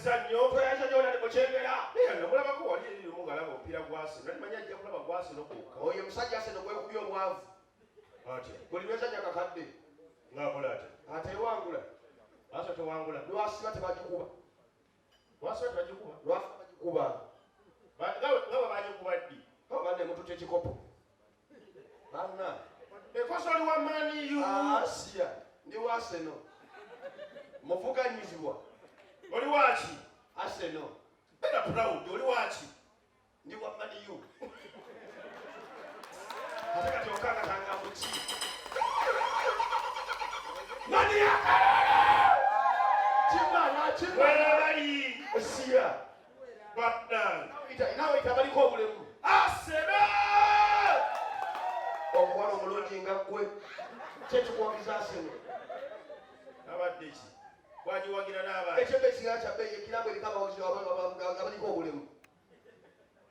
Tweyanziza nnyo. Tweyanziza nnyo nani mukyengera. Naye namulabako wali eri lumu ng'alaba omupiira gwa Arsenal. Nali manyi ajja kulaba gwa Arsenal gwokka. Oyo musajja Arsenal gwekubye obwavu. Atya? Buli lwezannya kakadde. Ng'akola atya? Atewangula. Arsenal tewangula. Lwasiba tebagikuba. Lwasiba tebagikuba? Lwasiba bagikuba. Nga bwe bagikuba ddi? Nga banne mututte ekikopo. Banna. Ekosa oli wa Man U. Asia, ndi wa Arsenal. Muvuganyizibwa. Oli waki? Arsenal. Beera proud, oli waki? Ndi wa Man U. Ate kati okakatanga mu ki? Man U! Kimala, kimala. Webali. Asia. Bannange. Naawe yita abaliko obulemu. Arsenal! Omuwala omulungi nga ggwe kyekikuwagiza Arsenal. Abadde ki? Bwagiwagira n'abantu. Ekyo mbe ekigala kya bbeeyi ekirabo eriko abawagizi abaliko obulemu.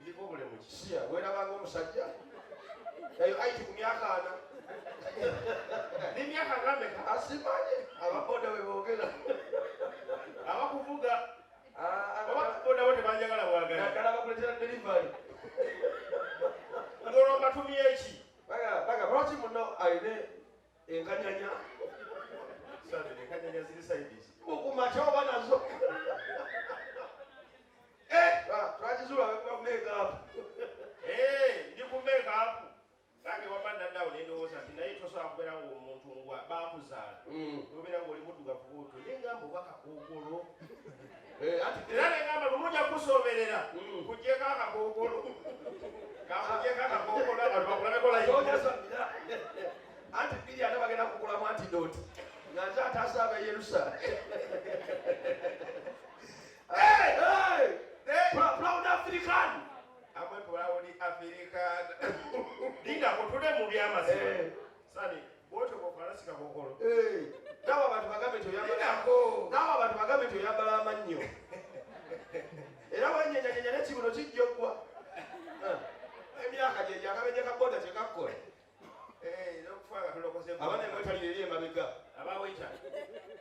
Biriko obulemu ki? Siya, weerabanga omusajja. Eyo aiti ku myaka ana. Ni myaka nga mmeka? Asimanyi ababoda bwe boogera. Abakuvuga. Ababoda bo tebanjagala bwagala. Naddala bakuleetera delivery. Ng'olwo mbatumye ki? Baga lwaki muno alina enkanyanya? Sande enkanyanya ziri side ki? Mukumakya oba nazo. Twakizuula ku make-up. Ndi ku make-up. Nange wamma nnadde awo ne ndowooza nti naye tosobola kubeera ng'omuntu ngwa baakuzaala. N'obeera ng'oli muddugavu bw'otyo. Ne ngamba oba kakookolo. Era ne ngamba lumu nja kusooberera. Nkuggyeko akakookolo. Kankuggyeko akakookolo abantu bakulabeko layini. Anti bbiri ate bagenda kukulamu antidote. Nga nze ataasa ab'e Yerusalemu. Proud African. Amwe proud African. Linda kutule mu by'amazima. Sani, bw'otyo bw'okola si kakookolo. Naawe abantu bagambe nti oyambala. Naawe abantu bagambe nti oyambala amannyo. Era wenyenyanyenya n'ekibuno kijja oggwa. Emyaka gye gyakabenje ka boda kye kakkola. N'okufa nga tulokoze. Abaana emwetalire eri emabega. Abaweta.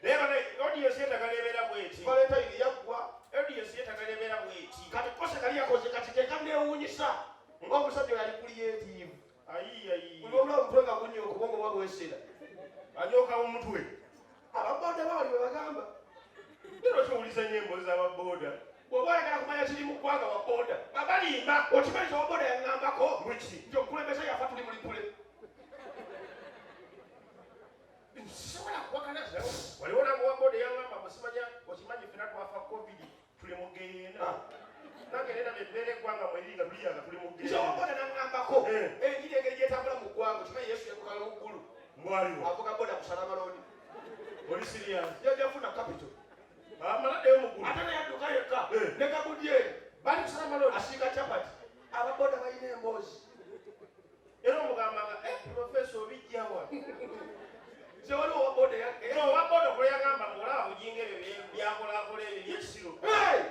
Naye bano audience yeetagala ebeera bw'eti. Valentine yaggwa. Audience yeetagala ebeera bw'eti. Kati kose kali yakoze kati tekanneewuunyisa. Ng'omusajja oyo ali creative. Ayi ayi. Buli olaba omutwe nga gunyooka obwongo buba bwesera. Anyooka mu mutwe. Ababoda bawali bwe bagamba. Leero kyowuliza nnyo emboozi z'ababoda. Bw'oba oyagala kumanya kiri mu ggwanga wa boda. Babalimba. Okimanyi nti owa boda yaŋŋambako. Muki? Nti omukulembeze yafa tuli mu lipule. Sisobola kuwakana. Waliwo nange owa boda yaŋŋamba musimanya okimanyi ffenna twafa COVID tuli mu ggeyeena. Nange nena embeera eggwanga mweri nga tuliyaga tuli mu Nze owa ggeyeena. boda n'aŋŋambako. Enjiri engeri gy'etambula mu ggwanga okimanyi Yesu yadduka mu ggulu. Mbwaliwo. Avuga boda ku Salama Road. Oli serious? Yajja kufuna capital. Amaladdeyo mu ggulu. Ate naye adduka yekka. Ne Gabudyeri. Bali ku Salama Road. Asiika chapati. Ababoda balina emboozi. Era omugamba nga, Professor obijja wa? Nze waliwo owa boda No, owa boda kwe yagamba ng'olaba Bugingo ebyo byakolakola ebyo ebyekisiru.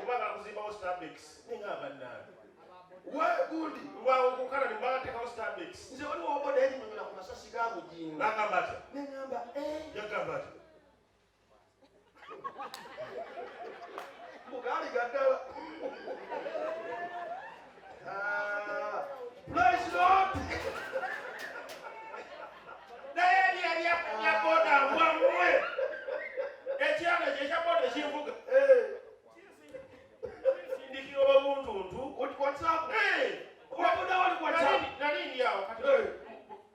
Kubanga akuzimbawo Starbucks. Naye ng'amba nnange. We gundi. Lwawo ku Canada bateekawo Starbucks. Nze waliwo owa boda yannyonnyola ku masasi ga Bugingo. N'agamba atya? Ne ŋŋamba, Yagamba atya? Mugaali ga ddala. Praise Lord. Naye ebyo ebya boda mbwammwe. Ekyana ekyo ekya boda kinvuga. Kinsindikira obuntuntu. WhatsApp. Owa boda wali ku WhatsApp. Nali ndi awo kati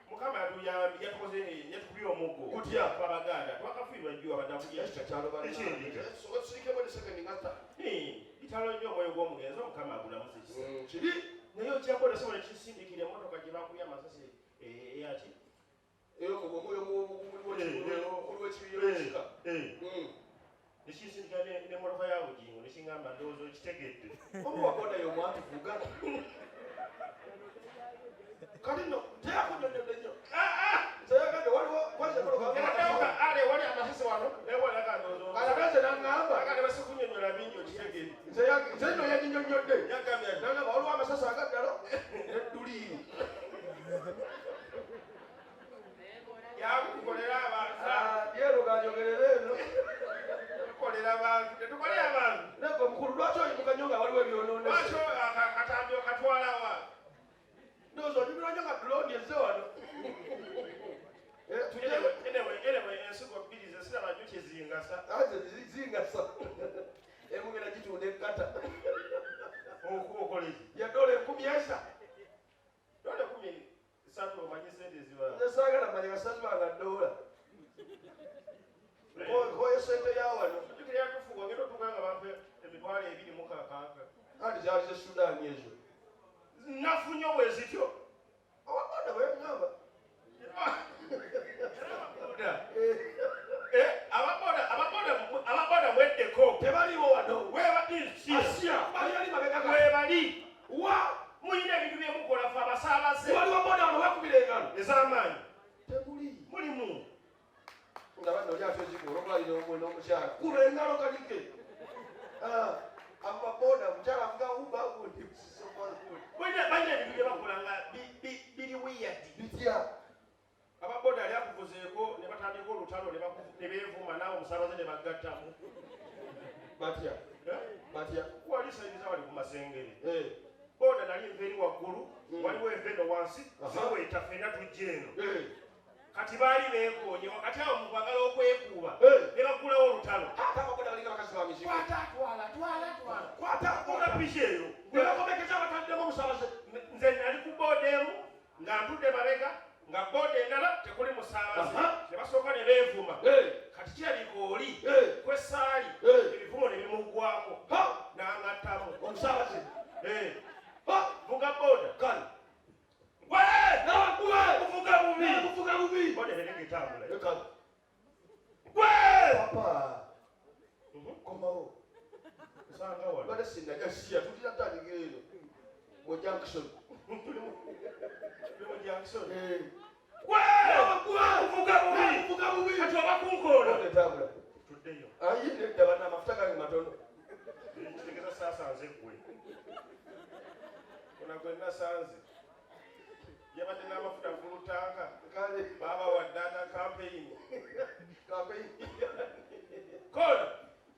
Mukama yatuyambye yatukoze yatukubye omuggo. Kutya? Abaganda twakafiirwa jjo abadde akulya. Ekyo kyalo banna. Ekindika. Otusirikemu ne second nga ttaano. Kitalo nnyo omwoyo gw'omugenzi Omukama agulamuze kisa. Kiri. Naye okya boda sobola kisindikira emmotoka gye bakubye amasasi eyaki? Omwoyo w'ekibiina ekika. Nekisindika n'emmotoka ya Bugingo nekiŋŋamba ndowooza okitegedde. Oba wa boda y'omu atuvuga. Kati nno teyakunnyonnyodde nnyo. Nze yagadde waliwo kwezi emmotoka. Ale wali amasasi wano naye walaga ndowooza. Kati ate nze n'aŋŋamba. Kati basikunnyonnyola bingi okitegedde. Nze nno yaginnyonnyodde. Yagambye ati. N'aŋŋamba waliwo amasasi agaddala n'edduliiri. Yakukolera abantu. Yeero ganjogerera eno. Tukolera abantu. Tetukolera abantu. Naye gwe omukulu Lwaki akatambi okatwalawa? Ndowooza onyumirwa nnyo nga drone ezze wano. Anyway, ensigo bbiri ze siraba nnyo kye zingasa. Zingasa. Emugenda gitunda ekkata. Okola eki? Ya dola 13,000. Dola 13 omanyi sente ziba. Nze saagala manya kasazibanga dola. Nkoye sente ya wano. Ojjukira yatufuga ogenda otuuka nga bampa 20,000 kakaaga. Anti zaali ze Sudan ezo. Nafunye bwe zityo. Awaboda bwe ngamba. Ababoda mweddeko. Tebaliwo wano. Webali. Asia. Bali ali mabega ga. Webali. Wa. Mulina ebintu bye mukola ffe abasaabaze. Waliwo boda wano wekubira engalo. Ez'amaanyi. Temuli. Mulimu. Nga banno oli ate ozikuba olwokuba alina n'omukyala. Kuba engalo kanike. Amaboda omukyala avuga Uber gundi. Balina ebintu bye bakola nga biri weird. Bitya. Ababoda ali akuvuzeeko ne batandika olutalo ne beevuma naawe omusaabaze ne bagattamu. Batya. Batya. Wali sayiriza wali ku Masengere. Boda nali nva eri waggulu, waliwo enva eno wansi, ziweeta ffenna tujja eno. Kati baali beekoonye wakati awo mu kwagala okwekuuba ne baggulawo olutalo. Ate ababoda balinga bakazi ba mizigo. Kwata, twala, twala, twala. Kwata, Ola piki eyo. Ne bakomekeza bataddemu omusaabaze. Nze nali ku booda emu nga ntudde mabega nga booda endala tekuli musaabaze. Ne basooka ne beevuma. Kati kirabika oli kwessaali ebivumo ne bimuggwako n'angattamu. Omusaabaze. Vuga booda. Kale. Gwe! Kuvuga bubi. Kuvuga bubi. Booda ebereka etambula. Kale. Gwe! Papa. Komawo. Nsanga wano. Mbadde sinnajja siya tutira tutandika eno. Mu junction. Tuli mu junction. Gwe! Kuvuga bubi. Kuvuga bubi. Kati oba kunkoona. Booda etambula. Tuddeyo. Ayi nedda banna amafuta gange matono. Kitegeeza saasanze ggwe. Ono gwe nasanze. Yabadde n'amafuta full tank. Kale. Baaba wadde ata campaign. Campaign. Koona.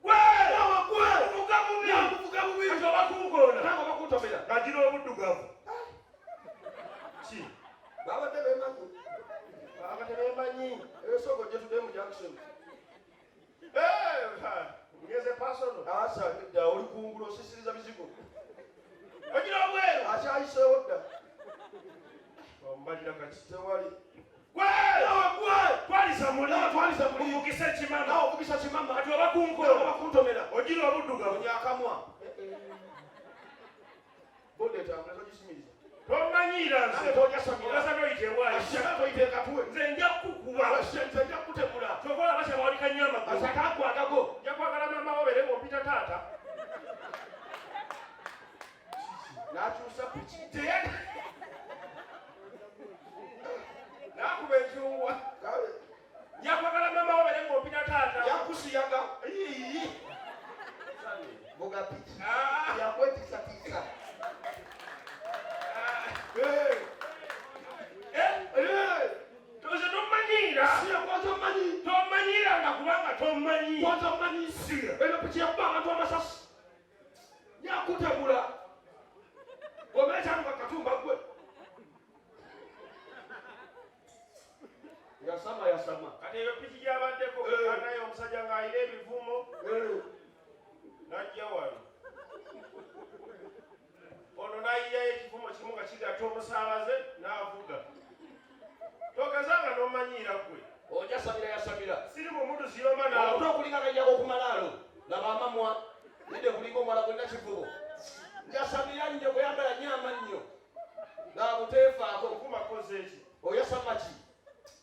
Gwe! Gwe! Kuvuga bubi. Kuvuga bubi. Kati oba kunkoona. Nange oba kuntomera. Ngagira obuddugavu. Ki? Babadde beemanyi. Babadde beemanyi. Esooka ojje tuddeyo mu junction. Ngeze personal. Asa nedda oli kungulu osisiriza bizigo. Ogira obweru. Akyayiseewo dda. Ombalira kati. Tewali. Gwe! Gwe! Twaliza muli. Twaliza muli. Ovugisa ekimama. Naawe ovugisa kimama. Kati oba kunkoona. Oba kuntomera. Ogira obuddugavu. Onyakamwa. Boda etambula togisimiriza. Tomanyiira nze. Tojasamira. Ogasa toyita ewaayi. Asha toyita ekatwe. Nze nja kukuba. Asha nze nja kukutemula. Ky'ova olaba kyabawanika nnyo amagulu. Asha kaggwagako. Nja kwagala maama wo obeere ng'ompita taata. N'akyusa piki. N'akuba enkyungwa. Kale. Nja kwagala maama wo obeere ng'ompita taata. Yakusiyaga. Iiii. Vuga piki. Yakwetiisatiisa. Nze tomanyiira. Siya kwanza omanyi. Tomanyiira nga kubanga tomanyi. Kwanza omanyi. Siya. Eno piki yakuba abantu amasasi. Yakutemula. Omanyi kyaluka katumba gwe. Yasama yasama. Kati eyo piki gy'abaddeko naye omusajja ng'alina ebivumo n'ajja wano. Ono n'ayiyayo ekivumo kimu nga kigatta omusaabaze n'avuga. Togezanga n'omanyiira ggwe. Ojasamira yasamira. Siri mu muddu siyomba naawe. Omuto okulinga kajjako okumalaalo. Laba amamwa. Nedde kulinga omwala gwonna kivubo. Njasamira nnyo kuyambala nnyo amannyo. Naabuteefaako. Okuma koze eki? Oyasama ki?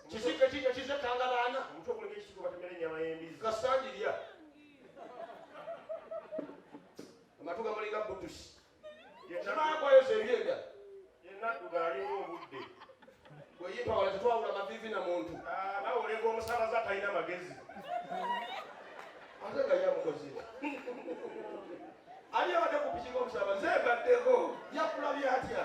Kisike kijja kize kanga baana. Omuto okulinga ekitiko batemera ennyama y'embizzi. Kasitangirya. Amatu gamulinga butusi. Kibaakwayoza ebyenda. Yenna adduga alinga obudde. Bwe yimpa wala tetwawula maviivi na muntu. Naawe olenga omusaabaze atalina magezi. Ate nga ye amukoze. Ani abadde ku piki ng'omusaabaze? Nze mbaddeko. Yakulabye atya?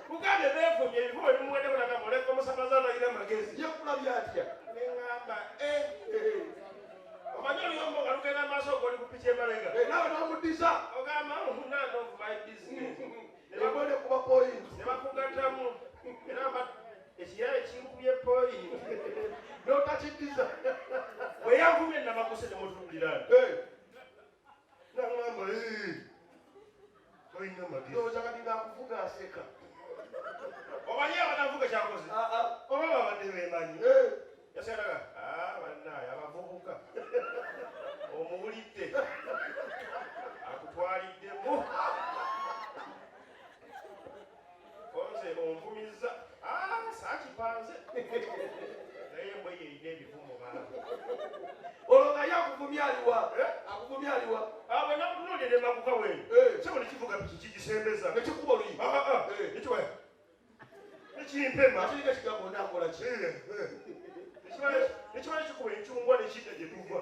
Kugambye beevumye ebivumo ebimuweddeko nagamba olenga omusaabaze atalina magezi. Yakulabye atya? Ne ŋŋamba, omanyi oluyombo nga lugenda maaso. Omusaabaze ogwo oli ku piki emabega. Naawe n'omuddiza. Ogamba, "None of my business." Ebone kuba point. Ne bakugattamu era ekirala ekinkubye point. N'otakiddiza. Bwe yanvumye namakuse ne mutuulirana. Naŋŋamba, "Tolina magezi." Ndowooza kati ng'akuvuga aseka. Omanyi abanavuga kyakoze? Ah, ah. Oba babadde beemanyi. Yasalaga, "Bannaaye abavubuka omuwulidde akutwaliddemu konze onvumizza." Saakipanze naye embwa eyo erina ebivumo bange. Olwo nga ye akuvumye aliwa? Akuvumye aliwa? Bwe namutunuulira ne maguka weeyo. Sebo ne kivuga piki kigisembeza. Nekikuba oluyi. Nekiwaya nekimpema. Akiriko ekigambo onaakola ki? Nekimala kikuba encungwa nekidda gye tuva.